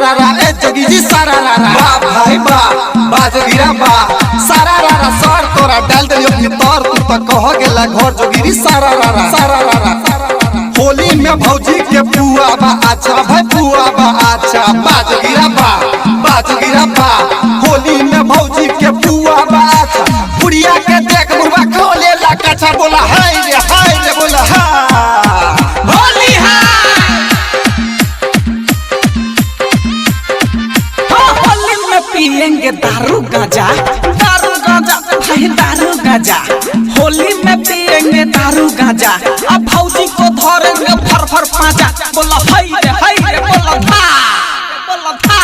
रा रा ए जोगी जी सारा रा रा बा भाई बा बा जोगीरा बा सारा रा रा सर तोरा डाल देलियो भीतर तू त कह गेला घर जोगिरी सारा रा रा सारा रा रा। होली में भौजी के पुआ बा अच्छा भाई पुआ बा अच्छा बा जोगीरा बा बा जोगीरा बा। होली में भौजी के पुआ बा अच्छा बुढ़िया के देख बुढ़वा खोले ला कछा बोला हाय रे हाय रे बोला हा होली है। हाँ, होली में पियेंगे दारू गांजा, दारू गांजा भाई दारू गांजा। होली में पियेंगे दारू गांजा, अब भौजी को धरेंगे फर फर पांजा। बोला हाय रे हाय रे बोला था, बोला था।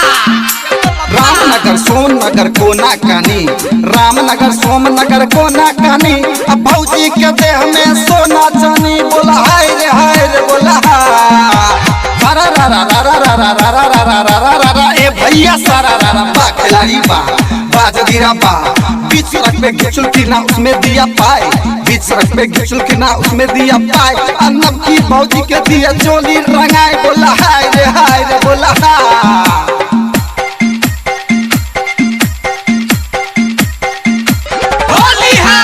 रामनगर सोमनगर कोना कानी, रामनगर सोमनगर कोना कानी, अब भौजी के देह में सोना चानी बोला हाय रे हाय रे बोला हा। रा रा रा रा रा रा रा रा रा रा रा रा रा रा ए भैया सारा रा रा बा खिलाड़ी बा बा जोगीरा बा। बीच सड़क पे घिचुल की ना उसमें दिया पाए, बीच सड़क पे घिचुल की ना उसमें दिया पाए, अन्नब की भौजी के दिया चोली रंगाए बोला हाय रे हाय रे बोला हा। होली है।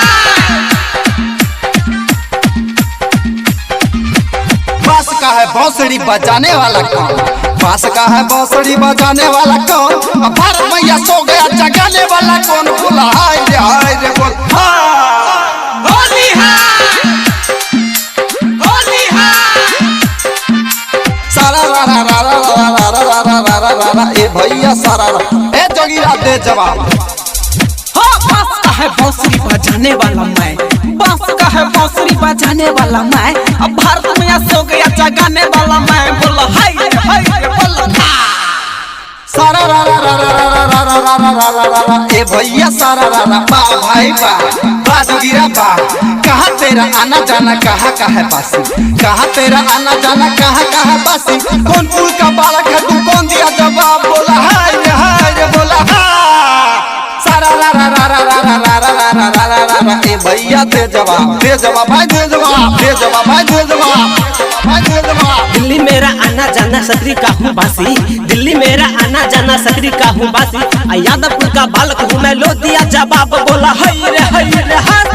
बांस का है बांसुरी बजाने वाला कौन, बांस का है बांसुरी बजाने वाला कौन, अब भारत मैया सो गया जगाने वाला कौन बोला हाय रे हाय रे बोल हा। होली है। होली है। सारा रा रा रा रा रा रा रा रा रा रा रा रा ए भैया सारा रा ए जोगीरा दे जवाब। हाँ, बांस का है बांसुरी बजाने वाला मैं, बांस का है बांसुरी बजाने वाला मैं, अब भारत में सो गया जगाने वाला मैं। बोला हाय रे हाय रे बोला था। सारा रा रा रा रा रा रा रा रा रा रा रा रा रा ए भैया सारा रा रा बा भाई बा बा जोगीरा बा। कहाँ तेरा आना जाना कहाँ का है बासी, कहाँ तेरा आना जाना कहाँ का है बासी, कौन पुल का बालक है तू कौन दिया जवाब बोला हाय रे हाय रे बोला हा। सारा रा रा रा रा रा रा रा रा रा रा रा रा रा ए भैया दे जवाब दे जवाब भाई दे जवाब दे जवाब भाई दे जवाब भाई दे जवाब। दिल्ली मेरा आना जाना सकरी का हूँ बासी, दिल्ली मेरा आना जाना सकरी का हूँ बासी, यादवपुर का बालक हूँ मैं लो दिया जवाब बोला हाय रे हाय रे हाय।